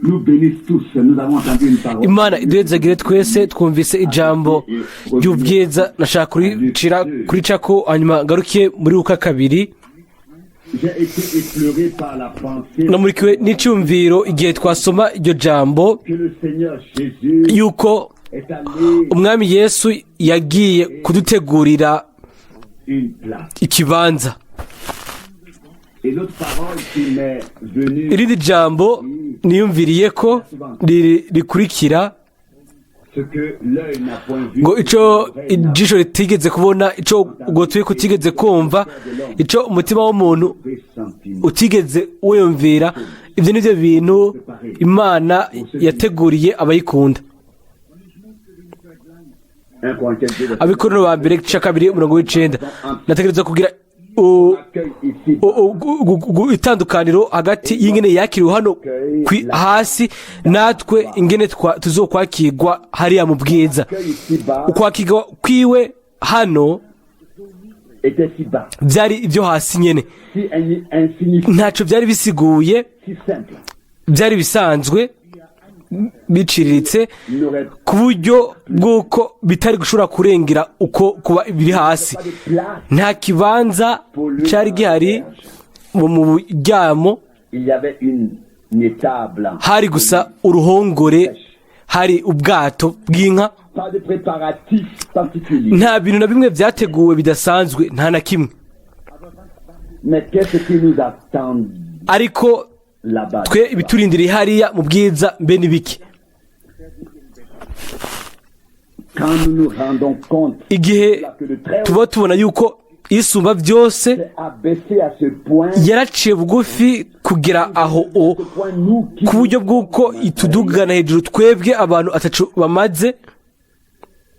Nous bénisse tous. Nous avons entendu une parole. Imana iduhezagire twese. Twumvise ijambo ry'ubwiza. Nashaka kuricira kuricako, hanyuma ngarukiye muri Luka 2. J'ai été effleuré par la pensée Namurikiwe n'icyumviro igihe twasoma iryo jambo que le Seigneur Jésus yuko est allé Umwami Yesu yagiye kudutegurira une place. ikibanza. Et l'autre parole qui m'est venue, Irindi jambo niyumviriye ko rikurikira, ce que l'œil n'a point vu, ngo ico ijisho ritigeze kubona, ico ugutwi kutigeze kumva, ico umutima w'umuntu pressentiment, utigeze wiyumvira, ibyo ni byo bintu Imana yateguriye abayikunda. 1 Corinthiens 2, Abakorinto ba mbere, igice cya 2, umurongo w'9. Nategereza kugira accueil ici itandukaniro hagati y'ingene yakiriwe hano hasi, natwe ingene tuzokwakirwa hariya mu bwiza. Accueil ici bas Ukwakirwa kwiwe hano était si bas, byari ibyo hasi nyene, si insignifiant, ntacyo byari bisiguye, si simple. byari bisanzwe, biciriritse, Il n'aurait ku buryo bw'uko bitari gushobora kurengera uko kuba biri hasi. pas de place. Nta kibanza cyari gihari mu buryamo. Il y avait une étable. Hari gusa uruhongore, hari ubwato bw'inka. Pas de préparatifs particuliers. Nta bintu na bimwe byateguwe bidasanzwe, nta na kimwe. Mais qu'est-ce qui nous attend Ariko là-bas? twe ibiturindiriye hariya mu bwiza mbe n'ibiki? Quand nous nous rendons compte Igihe que le Très-Haut tuba tubona yuko Isumba byose s'est abaissé à ce point, yaraciye bugufi kugera aho o ce point nous qui ku buryo bw'uko itudugana hejuru twebwe abantu atacu bamaze,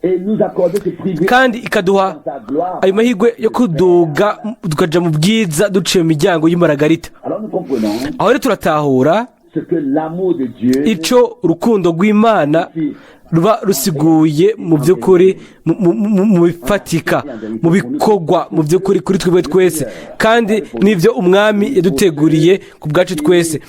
et nous accorder ce privilège kandi ikaduha dans sa gloire. ayo mahirwe yo kuduga tukaja mu bwiza duciye mu miryango y'imaragarita. Alors nous comprenons Aho rero turatahura ce que l'amour de Dieu ico urukundo rw'Imana ruba rusiguye mu by'ukuri, mu bifatika, mu bikorwa, mu by'ukuri kuri twebwe twese, kandi n'ibyo Umwami yaduteguriye ku bwacu twese,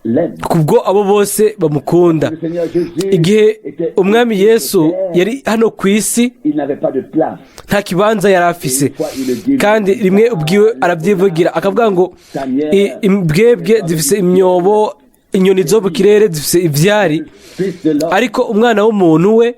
l'aime. kubwo abo bose bamukunda. Le Seigneur Jésus Igihe était Umwami Yesu yari hano ku isi, il n'avait pas de place. nta kibanza yari afise. Kandi rimwe ubwiwe arabyivugira, akavuga ngo imbwebwe zifise imyobo, inyoni zo mu kirere zifise ivyari, Fils de l'homme ariko Umwana w'umuntu we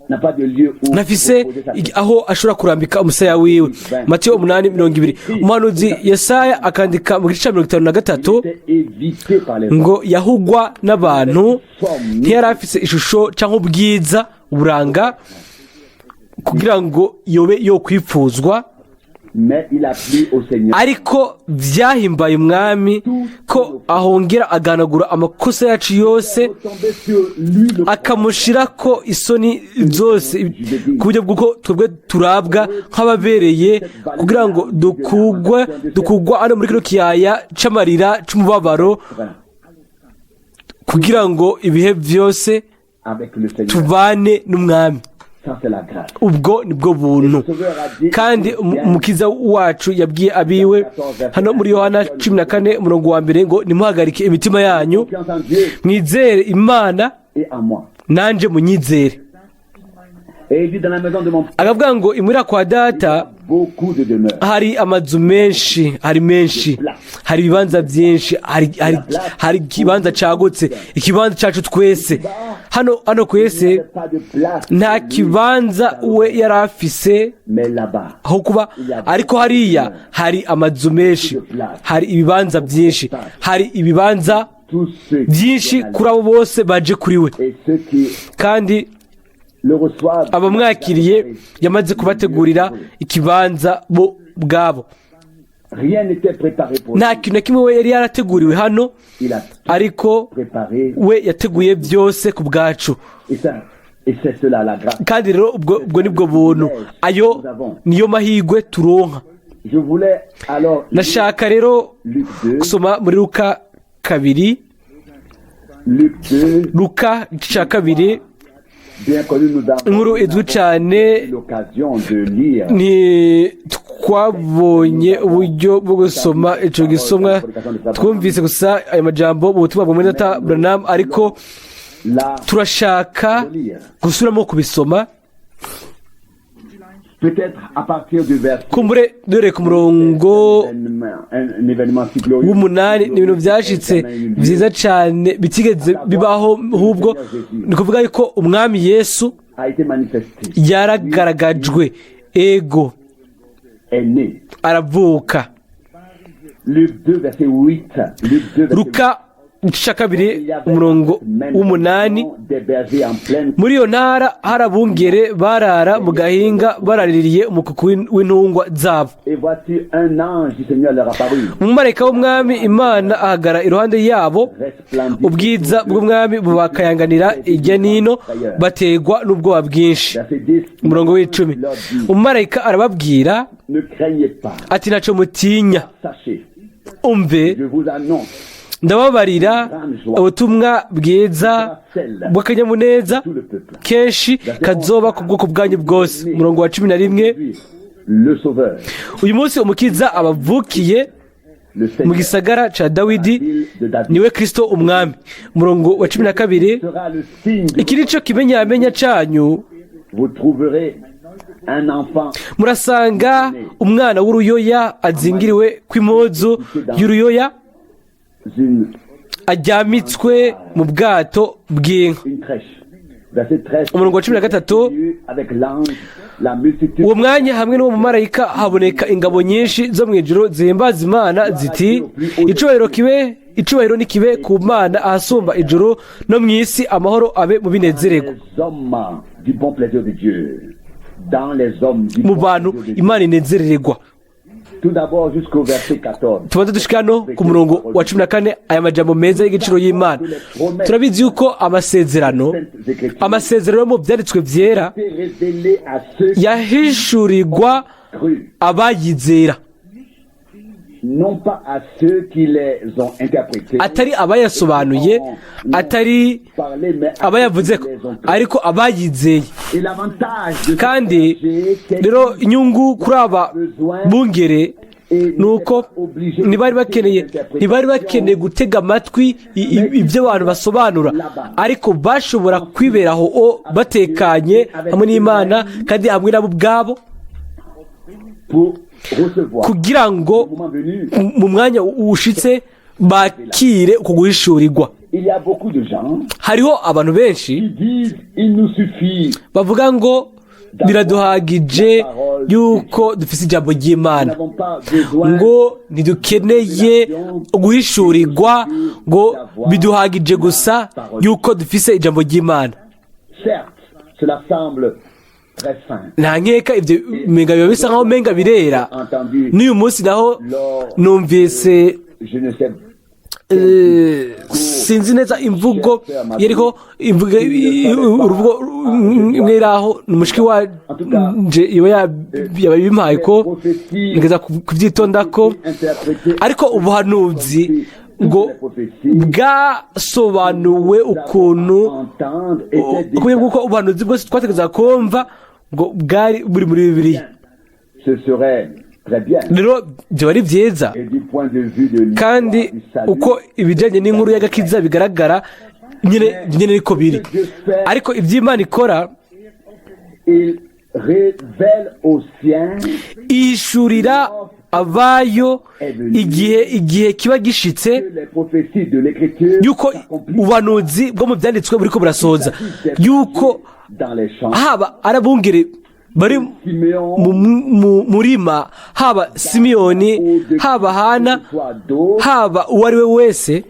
n'a pas de lieu où ntafise reposer sa tête. aho ashobora kurambika umusaya wiwe. Matiyo 8:20. Umuhanuzi Yesaya akandika mu gice cya 53 Il était évité par les hommes. ngo yahugwa n'abantu, ntiyari afise ishusho cyangwa ubwiza, uburanga, kugira ngo yobe yo kwipfuzwa. Mais il a plu au Seigneur. Ariko byahimbaye Umwami ko ahongera agahanagura amakosa yacu yose, Retombé sur lui le akamushyira ko isoni zose, ku buryo bw'uko twebwe turabwa nk'ababereye kugira ngo dukugwa hano muri kino kiyaya c'amarira, c'umubabaro, kugira ngo ibihe byose avec le Seigneur. tubane n'Umwami. Ça, c'est la grâce. Ubwo nibwo buntu. Kandi Umukiza wacu yabwiye abiwe hano muri Yohana 14, umurongo wa 1, ngo nimuhagarike imitima yanyu, Confiance en Dieu mwizere Imana, et en moi. nanje munyizere. Et il dit: dans la maison de mon père, Akavuga ngo imuhira kwa Data beaucoup de demeures. hari amazu menshi, hari menshi, hari ibibanza byinshi, hari ikibanza cagutse, ikibanza cyacu twese hano ku isi. Il n'y avait pas de place. Nta kibanza we yari afise Mais là-bas, aho kuba, ariko hariya hari amazu menshi, hari ibibanza byinshi, hari ibibanza tous ceux qui byinshi kuri abo bose baje kuri we. et ceux qui Kandi le reçoivent, abamwakiriye yamaze kubategurira ikibanza bo ubwabo. Rien n'était préparé pour lui. Nta kintu na kimwe we yari yarateguriwe hano, Il a tout ariko préparé. we yateguye byose ku bwacu. Et ça, et c'est cela la grâce. Kandi rero ubwo nibwo buntu, ayo niyo mahirwe turonka. Je voulais alors lire Nashaka rero Luc 2, gusoma muri Luka 2. Luc 2, Luka igice cya 2. Bien connue, nous avons Inkuru izwi cyane, l'occasion de lire ntitwabonye uburyo bwo gusoma ico gisomwa. Twumvise gusa ayo majambo mu butumwa bwa Mwenedata Branham, ariko la turashaka gusubiramo kubisoma. Peut-être à partir du verset Kumbure duhereye ku murongo un événement si glorieux w'8. Ni ibintu byashitse byiza cyane bitigeze bibaho. Ahubwo ni kuvuga yuko Umwami Yesu a été manifesté, yaragaragajwe, ego, est né. aravuka. Luc 2, verset 8. Luc 2, verset 8. Luka igice cya 2, umurongo w'8. Des bergers en pleine Muri iyo ntara hari abungere barara mu gahinga, baraririye umukuku w'intungwa zabo. Et voici, un ange du Seigneur leur apparut. Umumarayika w'Umwami Imana ahagarara iruhande yabo, Resplendit. ubwiza bw'Umwami bubakayanganira ijya n'ino, bategwa n'ubwoba bwinshi. Verset 10. Umurongo w'10, Leur dit, umumarayika arababwira ne craignez pas. ati: "Ntacyo mutinya." Sachez, Umve, je vous annonce ndababarira ubutumwa bwiza bw'akanyamuneza tout le peuple. kenshi kazoba ku bwoko bwanyu bwose. Umurongo wa 11: Lui, le Sauveur, Uyu munsi Umukiza abavukiye le mu Seigneur, gisagara ca Dawidi, ville de David, niwe Kristo Umwami. Umurongo wa 12: sera le signe de Iki nico kimenyamenya canyu: vous trouverez un enfant murasanga umwana w'uruyoya azingiriwe kw'impuzu y'uruyoya, une, aryamitswe mu bwato bw'inka. une crèche. Verset 13. Umurongo wa 13: Avec l'ange, la multitude Uwo mwanya hamwe n'uwo mumarayika haboneka ingabo nyinshi zo mu ijuru zihimbaza Imana ziti: "Icubahiro kibe, icubahiro nikibe ku Mana ahasumba ijuru, no mu isi amahoro abe mu binezererwa." Les hommes du bon plaisir de Dieu. Dans les hommes du Mu bon bantu plaisir de Dieu. Imana inezerererwa. Tout d'abord jusqu'au verset 14. Tubanze dushika hano ku murongo wa 14, aya majambo meza y'igiciro y'Imana. Turabizi yuko amasezerano Saintes Écritures amasezerano yo mu byanditswe byera étaient révélées à ceux qui yahishurirwa cru, abayizera, non pas à ceux qui les ont interprétés, atari abayasobanuye, atari parlé, mais à ceux abayavuze qui les ont cru. ariko abayizeye. Et l'avantage de ce Kandi berger, c'est rero inyungu kuri aba bungere ni uko ntibari bakeneye gutega amatwi ibyo abantu basobanura, ariko bashobora kwiberaho batekanye hamwe n'Imana kandi hamwe nabo ubwabo, pour recevoir kugira ngo au moment venu. mu mwanya ushitse bakire uku guhishurirwa. Il y a beaucoup de gens Hariho abantu benshi qui disent: il nous suffit bavuga ngo biraduhagije yuko dufise ijambo ry'Imana, nous n'avons pas besoin ngo ntidukeneye guhishurirwa, ngo biduhagije gusa yuko dufise ijambo ry'Imana. Certes, cela semble très simple. Nta nkeka ibyo menga biba bisa nkaho menga birera. Entendu N'uyu munsi naho numvise, je ne sais sinzi neza imvugo yariko imvugo, uruvugo imwe iraho ni umushiki wanje iba yaba bimpaye ko ngeza kubyitonda ko, interprété ariko ubuhanuzi ngo bwasobanuwe ukuntu entendre était ukwiye, bw'uko ubuhanuzi bwose twategereza kumva ngo bwari buri muri Bibiliya. Ce serait très bien. Rero byaba ari byiza. Et du point de vue de l'histoire Kandi du salut, uko ibijyanye n'inkuru y'agakiza bigaragara nyine nyine niko biri, ariko iby'Imana ikora, il révèle aux siens ihishurira abayo igihe kiba gishitse que les prophéties de l'Écriture yuko s'accomplissent ubuhanuzi bwo mu byanditswe buriko burasohoza, yuko dans les champs. haba ari abungere bari Siméon, mu murima, haba Simiyoni, haba Hana, soit d'autres, haba uwo ari we wese.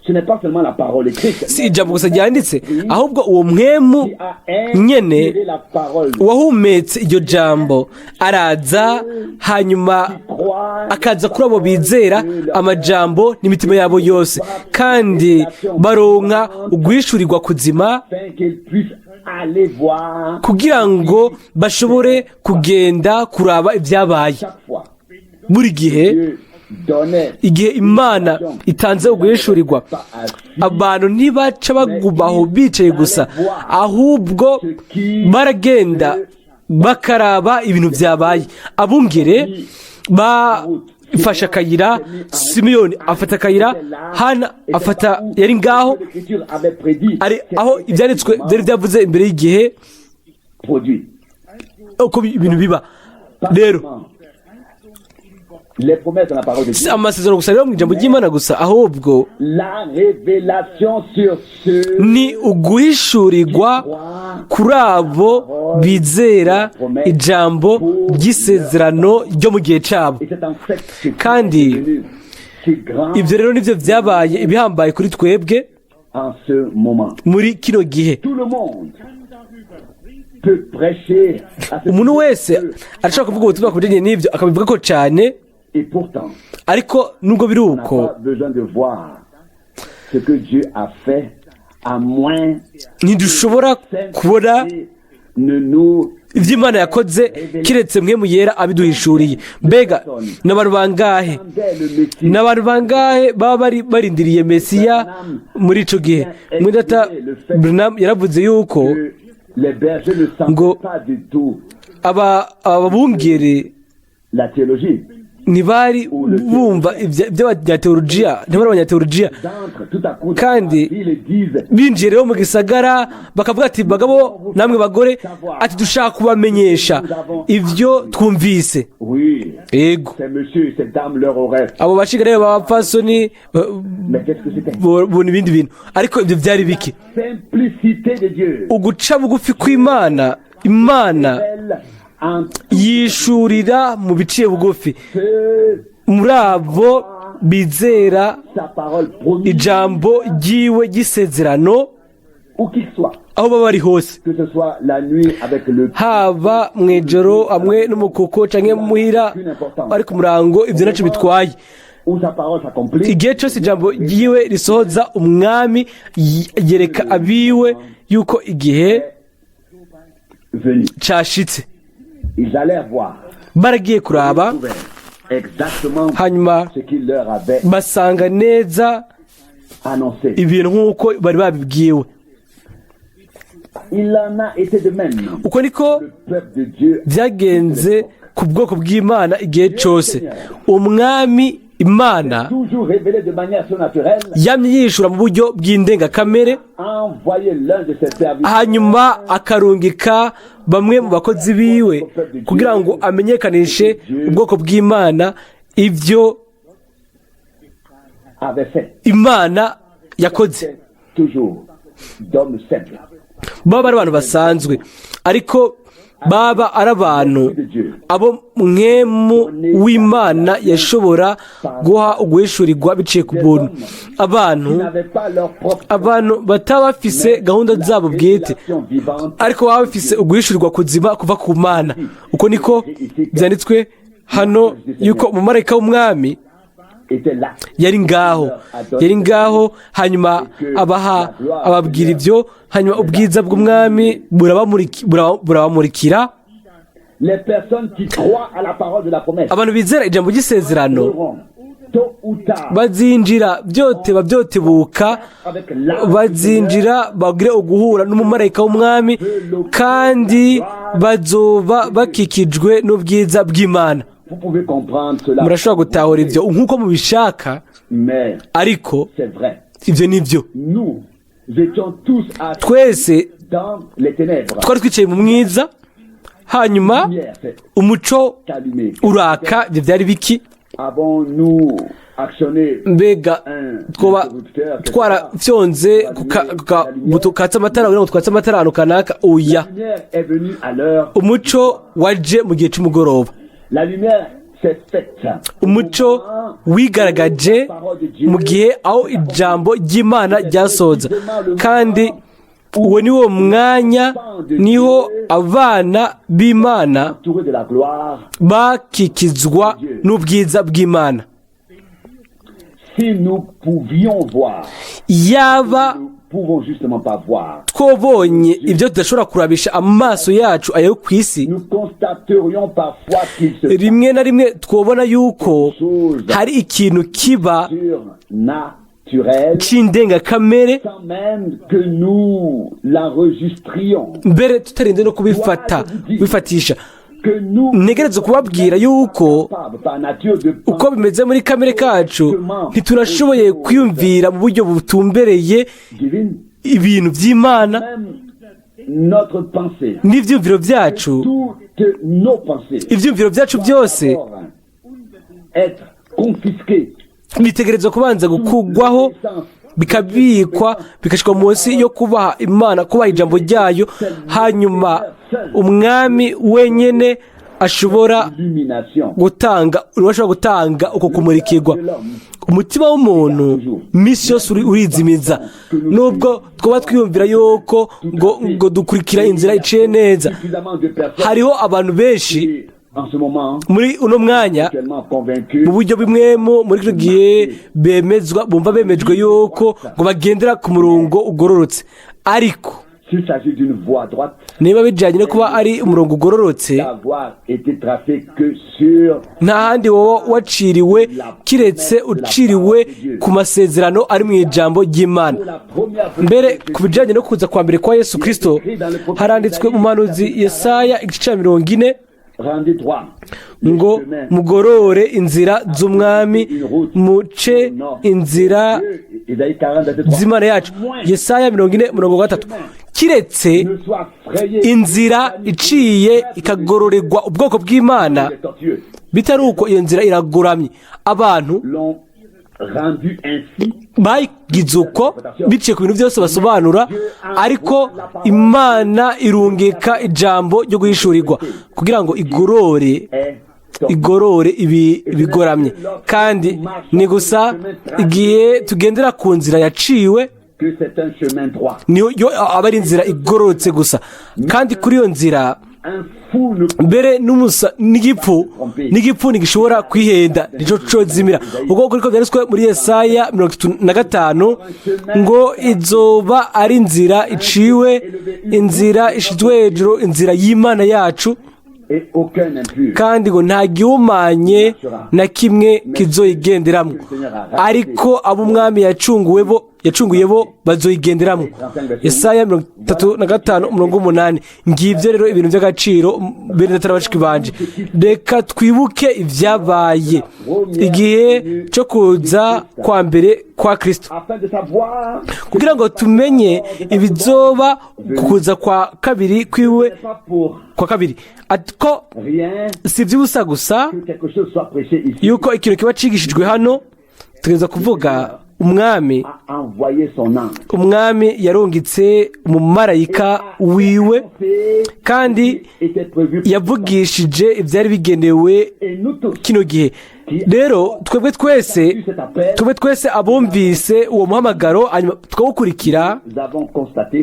Ce n'est pas seulement la parole écrite, Si ijambo gusa ryanditse, ahubwo uwo mwemu qui a nyene inspiré la parole. wahumetse iryo jambo araza, hanyuma Croire akaza kuri abo bizera amajambo n'imitima yabo yose, kandi baronka uguhishurirwa kuzima afin qu'ils puissent aller voir kugira ngo bashobore kugenda kuraba ibyabaye. chaque fois. Buri gihe Dieu donnait Igihe Imana itanze uguhishurirwa, abantu ntibaca bagumaho bicaye gusa, ahubwo baragenda bakaraba ibintu byabaye. Abungere bafashe akayira, Simiyoni afata akayira, Hana afata, yari ngaho, l'Écriture avait prédit ari aho ibyanditswe byari byavuze imbere y'igihe produit. uko ibintu biba. Rero Les promesses dans la parole de si Dieu. amasezerano gusa rero mu ijambo ry'Imana gusa, ahubwo La révélation sur ceux ni uguhishurirwa kuri abo bizera ijambo ry'isezerano ryo mu gihe cyabo. Et c'est en fait ce qui Kandi est devenu si grand ibyo rero nibyo byabaye ibihambaye kuri twebwe en ce moment. muri kino gihe. Tout le monde peut prêcher à ce Umuntu wese arashobora kuvuga ubutumwa ku bijyanye n'ibyo, akabivuga ko cyane. Et pourtant, Ariko nubwo biri on n'a uko, pas besoin de voir ce que Dieu a fait à moins ntidushobora kubona ne nous ibyo Imana yakoze keretse Mpwemu Yera abiduhishuriye. Mbega ni abantu bangahe, attendait le Messie? ni abantu bangahe baba bari barindiriye Mesiya muri ico gihe? Mwene Branham yaravuze yuko Que les bergers ne sentaient pas du tout aba abungere la théologie. ntibari bumva iby'abanyateolojiya, ntibari abanyateolojiya. Ils entrent tout à coup dans Kandi la ville et disent: binjiye rero mu gisagara bakavuga ati: "Bagabo namwe bagore," ati: "dushaka kubamenyesha ibyo twumvise." Oui, Yego. ces messieurs et ces dames leur auraient. Abo bashinga rero b'abapfasoni Mais qu'est-ce que c'était? babona ibindi bintu, ariko ibyo byari biki? Simplicité de Dieu. Uguca bugufi kw'Imana. Imana Elle en yishurira mu biciye bugufi ceux muri abo bizera sa parole promise, ijambo ryiwe ry'isezerano, où qu'il soit, aho baba bari hose, que ce soit la nuit avec le haba mu ijoro hamwe n'umukoko canke muhira ari ku murango, ibyo naco bitwaye. où sa parole s'accomplit, Igihe cyose ijambo ryiwe risohoza, Umwami yereka abiwe yuko igihe venu. cashitse. Ils allèrent voir Baragiye kuraba, exactement hanyuma ce qu'il leur avait basanga neza annoncé. ibintu nk'uko bari babibwiwe. Il en a été de même. Uko niko Le peuple de Dieu byagenze ku bwoko bw'Imana igihe cyose. Umwami Imana toujours révélé de manière surnaturelle, yamye yishura mu buryo bw'indengakamere, envoyé l'un de ses serviteurs hanyuma akarungika bamwe mu bakozi biwe kugira ngo amenyekanishe ubwoko bw'Imana ibyo avait fait. Imana yakoze. Toujours d'hommes simples. Baba ari abantu basanzwe, ariko baba ari abantu abo Mpwemu w'Imana yashobora guha uguhishurirwa biciye ku buntu, abantu Qui n'avaient pas leur propre abantu bataba bafise gahunda zabo bwite, vivante. ariko baba bafise uguhishurirwa kuzima kuva ku Mana. Uko niko byanditswe hano yuko umumarayika w'Umwami était là. yari ngaho, yari ngaho, hanyuma abaha, ababwira ibyo, hanyuma ubwiza bw'Umwami burabamurikira. Les personnes qui croient à la parole de la promesse Abantu bizera ijambo ry'isezerano auront, tôt ou tard, bazinjira byoteba byotebuka, avec l'âme bazinjira bagire uguhura n'umumarayika w'Umwami, kandi bazoba bakikijwe n'ubwiza bw'Imana. Vous pouvez comprendre cela, Murashobora gutahura ibyo nk'uko mubishaka, mais ariko c'est vrai. ibyo ni byo. Nous étions tous assis Twese dans les ténèbres. twari twicaye mu mwiza, hanyuma La lumière s'est umuco allumée. uraka. Ibyo byari biki? Avons-nous actionné Mbega twoba twarafyonze ku kabuto katsa amatara kugira ngo twatse amatara ahantu kanaka? Oya. La lumière est venue à l'heure. Umuco waje mu gihe c'umugoroba. La lumière s'est faite. Umuco wigaragaje mu gihe aho ijambo ry'Imana ryasoza, kandi uwo ni wo mwanya niho abana b'Imana Entouré de la gloire. bakikizwa n'ubwiza bw'Imana. Si nous pouvions voir, Yaba nous pouvons justement pas voir, Twobonye ibyo tudashobora kurabisha amaso yacu ayo ku isi, nous constaterions parfois qu'il se rimwe na rimwe twobona yuko hari ikintu kiba surnaturel c'indengakamere sans même que nous l'enregistrions. mbere tutarinze no kubifata bifatisha. Que nous Ntegereze kubabwira yuko capables par nature de uko bimeze muri kamere kacu, ntitunashoboye kwiyumvira mu buryo butumbereye divine, ibintu by'Imana même notre pensée, n'ibyumviro byacu. Toutes nos pensées Ibyumviro byacu byose doivent être confisquées. bitegerezwa kubanza gukugwaho, bikabikwa, bigashyirwa munsi yo kubaha Imana, kubaha ijambo ryayo. Hanyuma Umwami wenyine ashobora Illumination. gutanga, ashobora gutanga uko kumurikirwa. Umutima w'umuntu minsi yose urizimiza, nubwo twaba twiyumvira yuko ngo dukurikira inzira iciye neza. Suffisamment de personnes Hariho abantu benshi qui, en ce moment, muri uno mwanya, actuellement convaincus mu buryo bimwemo muri kino gihe bemezwa, bumva bemejwe yuko ngo bagendera ku murongo ugororotse, ariko s'il s'agit d'une voie droite, niba bijyanye no kuba ari umurongo ugororotse, d'avoir été tracée que sur nta handi wowe waciriwe kiretse uciriwe ku masezerano ari mu ijambo ry'Imana. la première Mbere ku bijyanye no kuza kwa mbere kwa Yesu Kirisito, haranditswe mu muhanuzi Yesaya igice cya 40 rendez droit ngo: "Mugorore inzira z'Umwami, muce inzira Isaïe 40, verset 3. z'Imana yacu." Yesaya 40 umurongo wa 3. Kiretse Ne soit frayé inzira iciye ikagororerwa ubwoko bw'Imana, les tortueux bitari uko iyo nzira iragoramye. Abantu l'ont rendu ainsi. bagize uko biciye ku bintu byose basobanura, ariko Imana irungika ijambo ryo guhishurirwa kugira ngo igorore Est tortueux. igorore ibi bigoramye. Kandi ni gusa igihe tugendera ku nzira yaciwe Que c'est un chemin droit. niyo yo aba ari inzira igororotse gusa. Kandi kuri iyo nzira, Un fou ne mbere n'umusa n'igipfu ntigishobora kwihenda, nicyo cozimira. Ubwo kuri ko byanditswe muri Yesaya 35 ngo izoba ari inzira iciwe, inzira ishyizwe hejuru, inzira y'Imana yacu, et aucun impur. kandi ngo nta gihumanye na kimwe kizoyigenderamo, ariko abo Umwami yacunguye bo bazoyigenderamo. Yesaya 35 umurongo w'umunani. Ngibyo rero ibintu by'agaciro, bene data bashiki banje. Reka twibuke ibyabaye igihe cyo kuza kwa mbere kwa Kristo, Afin de savoir kugira ngo tumenye ibizoba ku kuza kwa kabiri kwiwe, c'est pas pour kwa kabiri. Ati ko rien si iby'ubusa gusa que quelque chose soit prêché ici. yuko ikintu kiba cigishijwe hano. Tugeza kuvuga Umwami A envoyé son ange. Umwami yarungitse umumarayika wiwe kandi Était prévu. yavugishije ibyari bigenewe Et nous tous, kino gihe. Rero twebwe twese abumvise uwo muhamagaro hanyuma tukawukurikira, nous avons constaté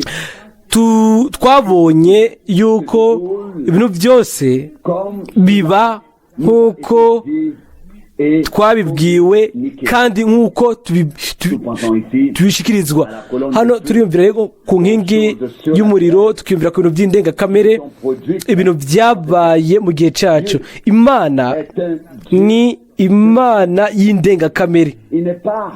twabonye yuko ibintu byose comme biba nk'uko dit et twabibwiwe kandi nk'uko nous pensons ici tubishikirizwa. Hano turiyumvira rero ku nkingi y'umuriro, tukiyumvira ku bintu by'indengakamere, ibintu byabaye mu gihe cyacu. Imana est un Dieu. ni Imana y'indengakamere. Il n'est pas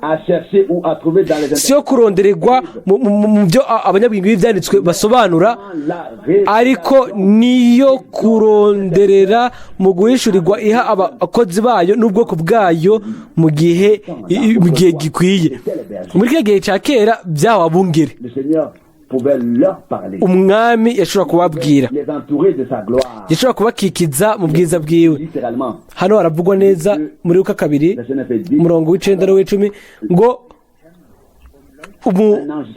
à chercher ou à trouver dans les Si yo kurondererwa mu byo abanyabwenge b'ibyanditswe basobanura, la ariko niyo kuronderera mu guhishurirwa iha abakozi bayo n'ubwoko bwayo mu gihe gikwiye. Muri kiriya gihe cya kera byahawe abungere. Le Seigneur pouvait leur parler, Umwami yashobora kubabwira, les entourer de sa gloire. yashobora kubakikiza mu bwiza bwiwe. Littéralement, Hano haravugwa neza muri Luka 2 verset 9 et 10. umurongo w'icenda n'uw'icumi ngo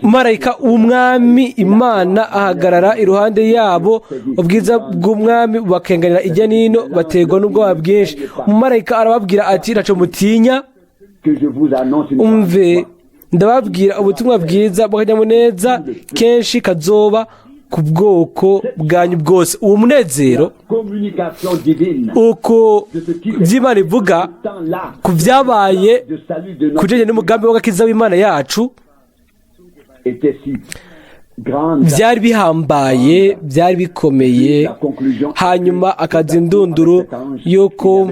umumarayika w'Umwami Imana ahagarara iruhande yabo, ubwiza bw'Umwami bubakenganira ijya n'ino, baterwa n'ubwoba bwinshi. Umumarayika arababwira ati: "Ntaco mutinya." Que je vous annonce une "Umve, grande joie. ndababwira ubutumwa bwiza bw'akanyamuneza kenshi kazoba ku bwoko bwanyu bwose." Uwo munezero, Communication divine. uko by'Imana ivuga Temps-là ku byabaye de salut de notre ku bijyanye n'umugambi w'agakiza w'Imana yacu. était si grande. Byari bihambaye, byari bikomeye. La conclusion, Hanyuma akaza indunduro y'uko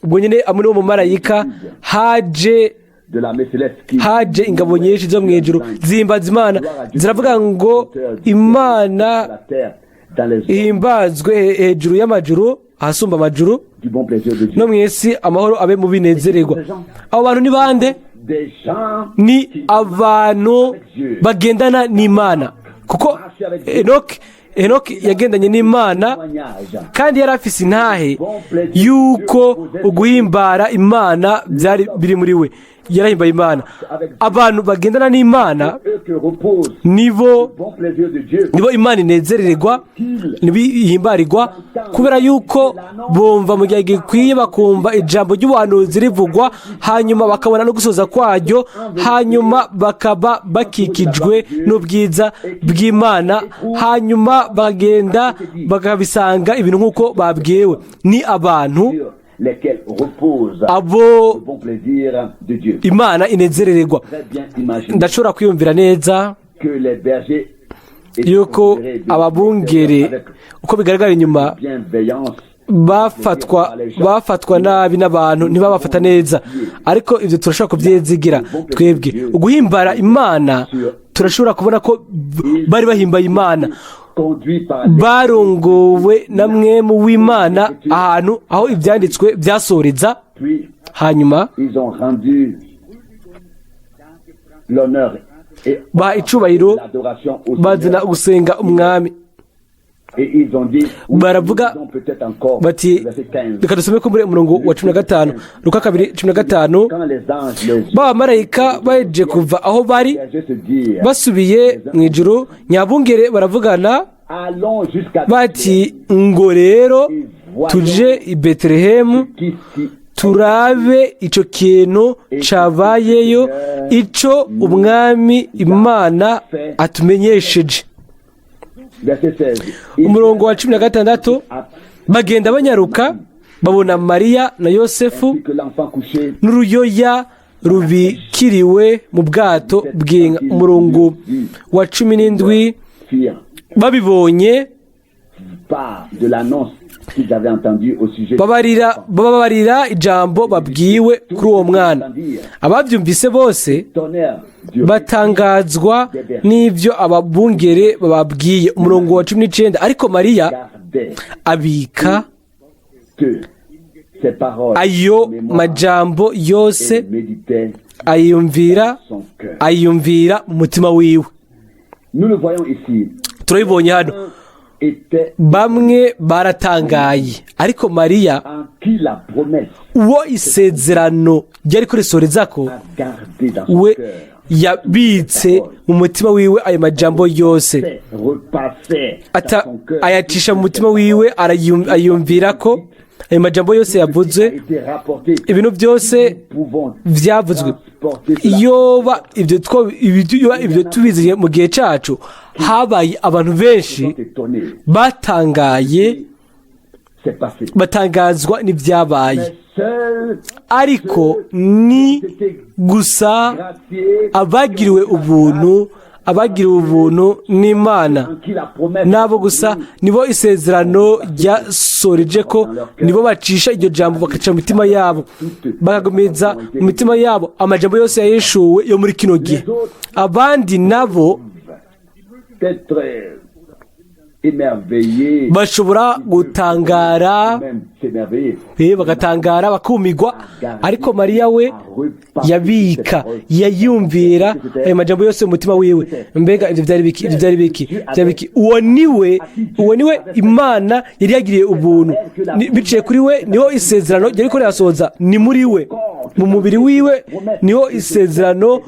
ubwo nyine muri uwo mumarayika haje de l'armée céleste qui haje ingabo nyinshi zo mu ijuru zihimbaza Imana, ziravuga ngo: "Imana la terre dans les ihimbazwe hejuru y'amajuru, ahasumba amajuru, du bon plaisir de Dieu. no mu isi amahoro abe mu binezererwa." Abo bantu ni bande? Des gens Ni abantu bagendana n'Imana, kuko Enoki yagendanye n'Imana témoignage kandi yari afise intahe yuko uguhimbara Imana byari biri muri we, yarahimbaye Imana. Abantu bagendana n'Imana eux que repose nibo le bon plaisir de Dieu. nibo Imana inezerererwa, nibo ihimbarirwa, kubera yuko bumva mu gihe gikwiye, bakumva ijambo ry'ubuhanuzi rivugwa, hanyuma bakabona no gusoza kwaryo, hanyuma bakaba bakikijwe n'ubwiza bw'Imana, hanyuma bakagenda bakabisanga ibintu nk'uko babwiwe. Ni abantu Sur lesquels repose abo le bon plaisir de Dieu. Imana inezerererwa. Très bien imaginer Ndashobora kwiyumvira neza que les bergers étaient yuko considérés de ababungere, avec uko bigaragara inyuma, bienveillance bafatwa nabi n'abantu, ntibabafata neza, ariko ibyo turashobora kubyizigira twebwe. Uguhimbara Imana, turashobora kubona ko bari bahimbaye Imana, conduits par barongowe na Mpwemu w'Imana ahantu aho ibyanditswe byasoreza. Puis Hanyuma ils ont rendu l'honneur et baha icubahiro, l'adoration au bazana Seigneur. gusenga Umwami. Et ils ont dit, oui, Baravuga ils ont peut-être encore, bati, verset 15, reka dusome ko muri umurongo wa 15, Luka 2:15. Quand les anges les Ba bamarayika bahejeje kuva aho bari, bergers se dirent, basubiye mu ijuru, nyabungere baravugana allons jusqu'à bati: "Ngo rero tuje i Betelehemu, qui s'y turabe ico kintu cabayeyo, ico Umwami Imana atumenyesheje." Verset 16. Umurongo wa 16: bagenda banyaruka, babona Mariya na Yosefu Ainsi que l'enfant couché n'uruyoya rubikiriwe mu bwato bw'inka. Umurongo wa 17: firent babibonye, part de l'annonce qu'ils avaient entendue au sujet bababarira ijambo babwiwe kuri uwo mwana. Ababyumvise bose tonnerre du batangazwa n'ibyo ababungere bababwiye. Umurongo wa 19: ariko Mariya gardait abika que ces paroles ayo en mémoire majambo yose, et méditait ayumvira son cœur. ayumvira mu mutima wiwe. Nous le voyons ici. Turabibonye hano. Un était Bamwe baratangaye, ariko Mariya, en qui la promesse uwo isezerano ryari kurisoreza ko, a gardé dans son we cœur. yabitse mu mutima wiwe ayo majambo yose. Fait repasser dans Ata son cœur. ayacisha mu mutima wiwe, ayumvira ko ayo majambo yose yavuze, A été rapporté. ibintu byose Pouvons byavuzwe. transporter cela. Yoba ibyo yoba ibyo tubiziye mu gihe cyacu, habaye abantu benshi Sont étonnés. batangaye, C'est passé. batangazwa n'ibyabaye. Mais seuls Ariko ni gusa graciés abagiriwe ubuntu n'Imana, en qui la promesse nabo gusa nibo isezerano ryasoreje ko, nibo bacisha iryo jambo, bakaca mu mitima yabo, bakagumiza mu mitima yabo amajambo yose yahishuwe yo muri kino gihe. Abandi nabo être émerveillés, bashobora gutangara, même s'émerveiller. Bagatangara, bakumigwa, ariko Mariya we yabika, yayumvira ayo majambo yose mu mutima wiwe. Mbega ibyo byari biki? Ibyo byari biki? Byari biki? Uwo niwe Imana yari yagiriye ubuntu. Biciye kuri we niho isezerano ryari ko rirasohoza. Ni muri we, mu mubiri wiwe, niho isezerano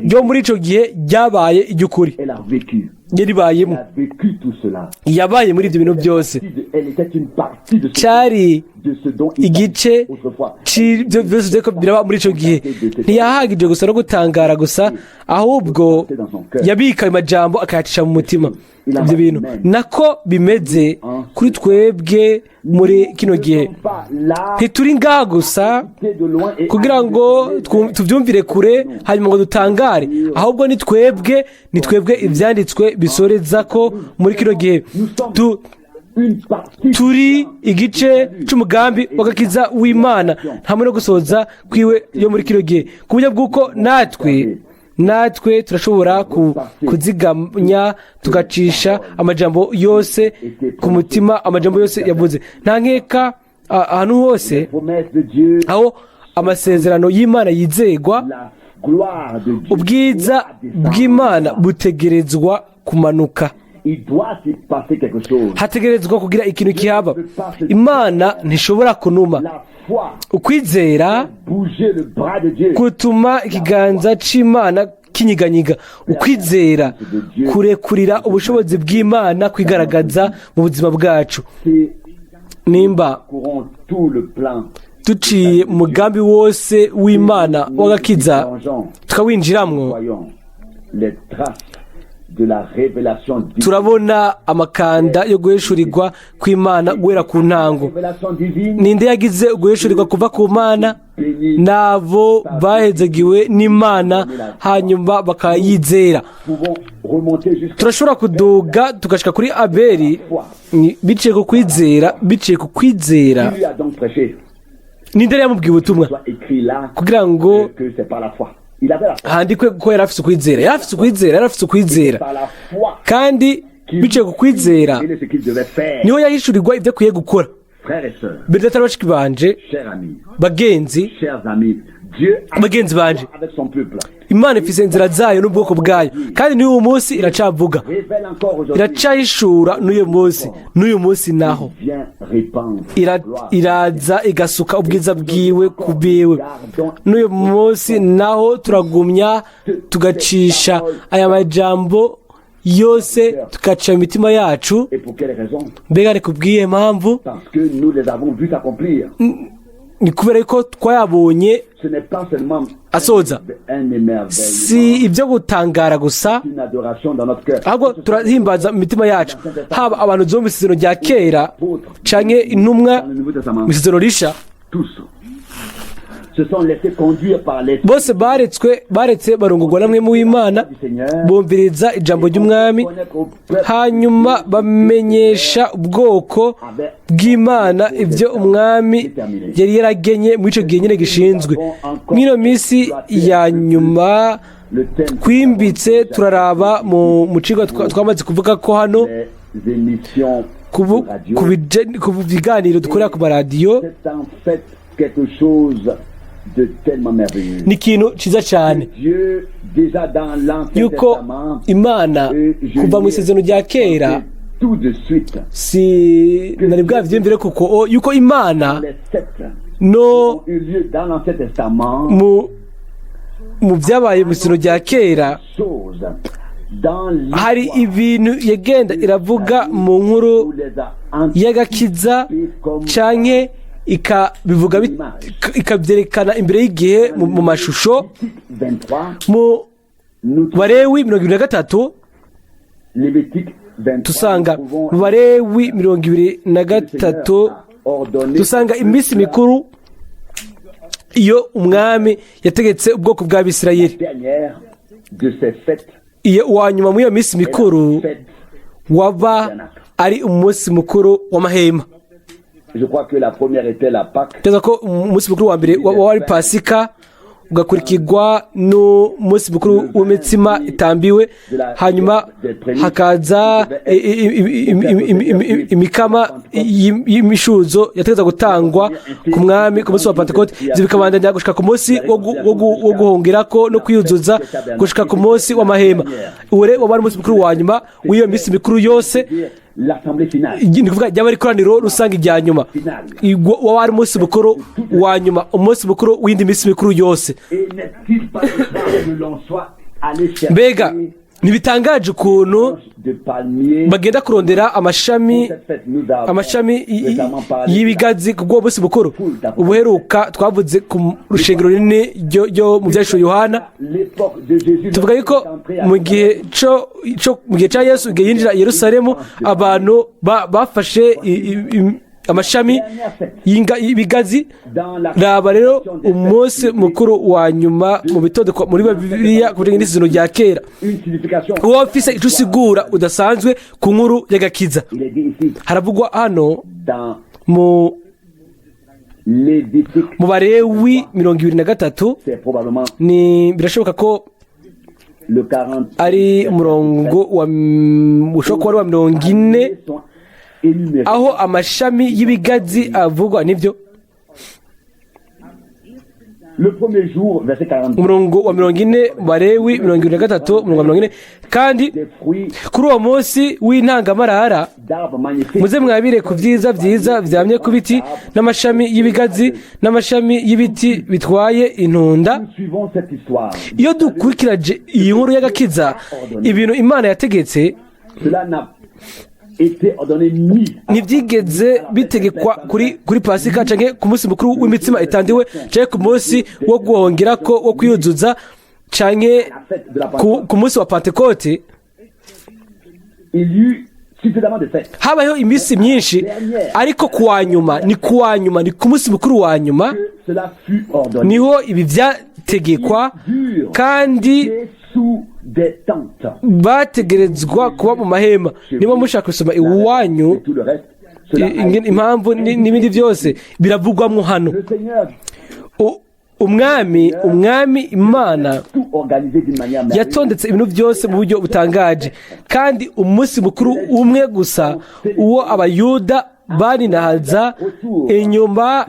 ryo muri ico gihe ryabaye iry'ukuri. Elle a vécu. Yaribayemo. Elle a vécu tout cela. Yabaye muri ibyo bintu byose. Elle était une partie de ce, Cyari de ce dont il igice s'agissait autrefois. c'ibyo byose byariko biraba muri ico gihe. Ntiyahagije gusa no gutangara gusa, ahubwo yabika ayo majambo akayacisha mu mutima. Ibyo bintu nako bimeze kuri twebwe muri kino gihe. Pas là, Ntituri ngaha gusa de loin et kugira ngo tubyumvire kure hanyuma ngo dutangare, ahubwo ni twebwe ibyanditswe bisoreza ko muri kino gihe une partie turi igice c'umugambi w'agakiza w'Imana hamwe no gusohoza kwiwe yo muri kino gihe, ku buryo bw'uko natwe turashobora kuzigamya tugacisha amajambo yose ku mutima, amajambo yose yavuze. Nta nkeka, ahantu hose promesse de Dieu, aho amasezerano y'Imana yizegwa, la gloire de Dieu ubwiza bw'Imana butegerezwa kumanuka. Il doit s'y passer quelque chose. Hategerezwa kugira ikintu kihaba. Imana ntishobora kunuma. La foi Ukwizera bouger le bras de Dieu. gutuma ikiganza c'Imana kinyiganyiga. Ukwizera kurekurira ubushobozi bw'Imana kwigaragaza mu buzima bwacu. C'est Nimba courant tout le plan. duciye mu mugambi wose w'Imana w'agakiza, tukawinjiramwo, Voyons les traces de la révélation divine. turabona amakanda yo guhishurirwa kw'Imana guhera ku ntango. Révélation divine Ninde yagize uguhishurirwa kuva ku Mana? Nabo bahezagiwe n'Imana hanyuma bakayizera. Pouvons remonter jusqu'à Turashobora kuduga tugashika kuri Abeli biciye ku kwizera, biciye ku kwizera. Qui lui a donc prêché? Ninde yari yamubwiye ubutumwa Soit écrit là kugira ngo que c'est par la foi. Il avait la foi. handikwe ko yari afise ukwizera? Yari afise ukwizera, yari afise ukwizera. Par la foi Kandi biciye ku kwizera il est ce qu'il devait faire. niho yahishurirwa ibyo akwiye gukora. Frères et sœurs, Mbere atari bashiki banje, chers amis, bagenzi, chers amis, Dieu a bagenzi banje, avec son peuple. Imana ifise inzira zayo n'ubwoko bwayo, kandi n'uyu munsi iracavuga. Révèle encore aujourd'hui. Iracahishura n'uyu munsi, n'uyu munsi naho Vient répandre gloire. Iraza igasuka ubwiza bwiwe ku biwe. N'uyu munsi naho turagumya tugacisha aya majambo yose, tugaca mu mitima yacu. Et pour quelle raison? Mbega ni kubw'iyihe mpamvu? Parce que nous les avons vus s'accomplir. Ni kubera ko twayabonye Ce n'est pas seulement asoza. un émerveillement, Si ibyo gutangara gusa, une adoration dans notre cœur. ahubwo turahimbaza mu mitima yacu. Haba abantu zo mu isezerano rya kera canke intumwa Dans le Nouveau Testament, mu isezerano risha, tous se sont laissés conduire par l'Esprit bose baretswe, baretse barongorwa namwe mu w'Imana, du Seigneur. bumviriza ijambo ry'Umwami, Connaître au peuple hanyuma bamenyesha ubwoko bw'Imana ibyo Umwami yari yaragenye muri icyo gihe nyine gishinzwe. Mw'ino minsi ya nyuma le thème twimbitse turaraba mu cigwa twamaze kuvuga ko hano des émissions de radio. ku biganiro dukorera ku maradiyo. C'est en fait quelque chose de tellement merveilleux. Ni ikintu cyiza cyane Dieu, déjà dans l'Ancien yuko Testament, Imana kuva mu isezerano rya kera, tout de suite, si nari bwavyiyumvire kuko yuko Imana les sept no ont eu lieu dans l'Ancien Testament, mu byabaye mu isezerano rya kera, chose dans hari l'histoire ibintu yagenda iravuga mu nkuru où les a y'agakiza canke ikabivuga ikabyerekana imbere y'igihe mu mashusho. 23, Mu nous Barewi 23, Lévitique 23, dusanga nous trouvons mu Barewi 23, ordonné dusanga iminsi mikuru iyo Umwami yategetse ubwoko bw'Abisirayeli. Dernière de ces fêtes Iyo uwa nyuma muri iyo minsi mikuru fête, waba ari umunsi mukuru w'amahema. Je crois que la première était la Pâque. Teza ko umunsi mukuru wa mbere waba wari Pasika, ugakurikirwa n'umunsi mukuru w'imitsima itambiwe, hanyuma hakaza imikama y'imishuzo yategeza gutangwa ku Mwami ku munsi wa Pentekote. Ivyo bikabandanya gushika ku munsi wo guhungirako no kwiyuzuza, gushika ku munsi w'amahema. Uwo rero waba ari umunsi mukuru wa nyuma w'iyo minsi mikuru yose. L'assemblée finale. Ni kuvuga ryaba ari ikoraniro rusange rya nyuma. Waba ari umunsi mukuru wa nyuma, umunsi mukuru w'indi minsi mikuru yose. Et n'est-il pas grave que l'on soit allé chercher Mbega Ntibitangaje ukuntu de palmiers. Bagenda kurondera amashami Cette fête, nous avons amashami récemment parlé y'ibigazi ku bw'uwo munsi mukuru. Ubuheruka twavuze ku rushengero runini ryo mu byahishuwe Yohana. L'époque de Jésus. Tuvuga yuko mu gihe cya Yesu, igihe yinjira i Yerusalemu, abantu bafashe amashami y'ibigazi. Dans la Raba rero umunsi mukuru wa nyuma mu bitondekwa muri Bibiliya ku bijanye n'isezerano rya kera, une signification. Uwo ufise ico usigura udasanzwe ku nkuru y'agakiza. Il est dit ici Haravugwa hano dans mu Lévitique, mu Barewi 23. C'est probablement Ni birashoboka ko le 40. Ari umurongo wa ushobora kuba ari wa 40, sont énumérés. Aho amashami y'ibigazi avugwa, nibyo. Le premier jour, verset 42. Umurongo wa 40, Barewi 23, umurongo wa 40: "Kandi Des fruits kuri uwo munsi w'intangamarara, d'arbres magnifiques. Muze mwabire ku byiza byiza byamye ku biti, n'amashami y'ibigazi, n'amashami y'ibiti bitwaye intunda." Nous suivons cette histoire. Iyo dukurikiranye iyi nkuru y'agakiza, ibintu Imana yategetse, Cela n'a été ordonné ni ntibyigeze bitegekwa kuri Pasika, canke ku munsi mukuru w'imitsima itandiwe, canke ku munsi wo guhongerako, wo kwiyuzuza, canke la fête de la ku munsi wa Pantekote. Il y eut suffisamment de fêtes. Habayeho iminsi myinshi, ariko ku wa nyuma, ni ku wa nyuma, ni ku munsi mukuru wa nyuma Que cela fut ordonné. niho ibi byategekwa, kandi Et sous des tentes. Bategerezwa kuba mu mahema. Niba mushaka gusoma iwanyu Et tout le reste, cela a impamvu n'ibindi byose biravugwamo hano. Le Seigneur Umwami Imana tout organisé d'une manière merveilleuse. Yatondetse ibintu byose mu buryo butangaje, kandi umunsi mukuru umwe gusa, uwo Abayuda barinahaza inyuma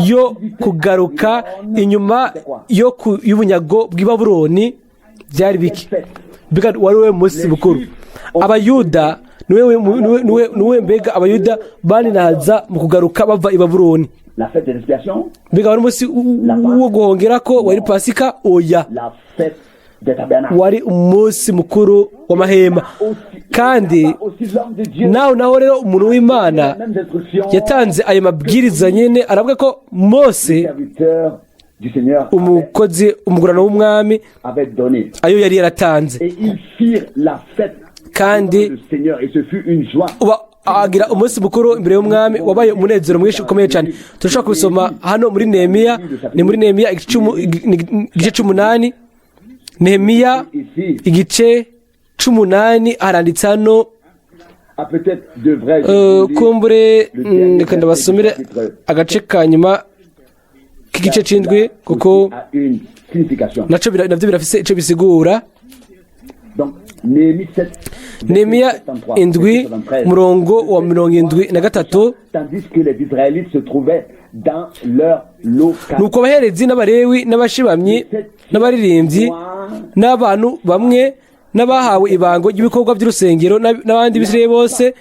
yo kugaruka inyuma y'ubunyago bw'i Babuloni, byari biki? Mbega wari we munsi mukuru Abayuda niwe mbega Abayuda barinahaza mu kugaruka bava i Babuloni? La fête des expiations, Mbega wari umunsi wo guhongera ko wari Pasika? Oya. La fête des tabernacles. Wari umunsi mukuru w'amahema. Kandi Aussi l'homme de Dieu, nawe naho rero umuntu w'Imana mêmes instructions, yatanze ayo mabwiriza nyine, aravuga ko Mose, serviteur du Seigneur, umukozi, umugurano w'Umwami, avait donné. ayo yari yaratanze. Et ils firent la fête Kandi devant le Seigneur, et ce fut une joie. Uba agira umunsi mukuru imbere y'Umwami, wabaye umunezero mwinshi ukomeye cyane. Turashobora kubisoma hano muri Nehemiya, ni muri Nehemiya igice c'umunani, Nehemiya Ici, igice c'umunani, haranditse hano. Ah, peut-être devrais-je lire Kumbure reka ndabasomere agace ka nyuma k'igice c'indwi, kuko a une signification. naco navyo birafise ico bisigura. Donc, Néhémie 7, Nehemiya 73, 7, 73. umurongo wa 73. Tandis que les Israélites se trouvaient dans leur local. Nuko abaherezi n'Abarewi n'abashibamyi n'abaririmbyi n'abantu bamwe n'abahawe ibango ry'ibikorwa by'urusengero n'abandi Bisirayeli bose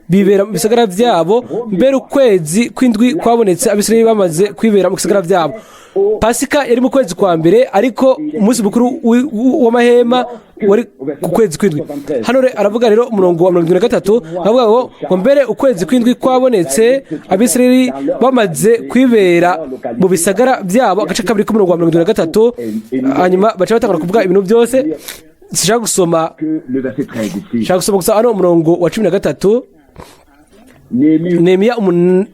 bibera mu bisagara byabo. Mbere ukwezi kw'indwi kwabonetse Abisirayeli bamaze kwibera mu bisagara byabo. Pasika yari mu kwezi kwa mbere, ariko umunsi mukuru w'amahema wari ku kwezi kw'indwi. Hano aravuga rero umurongo wa 73, aravuga ngo mbere ukwezi kw'indwi kwabonetse Abisirayeli bamaze kwibera mu bisagara byabo. Agace kabiri k'umurongo wa 73, hanyuma baca batangura kuvuga ibintu byose. Sinshaka gusoma, Que le verset 13 ici. nshaka gusoma gusa hano umurongo wa 13. Néhémie Nehemiya 8,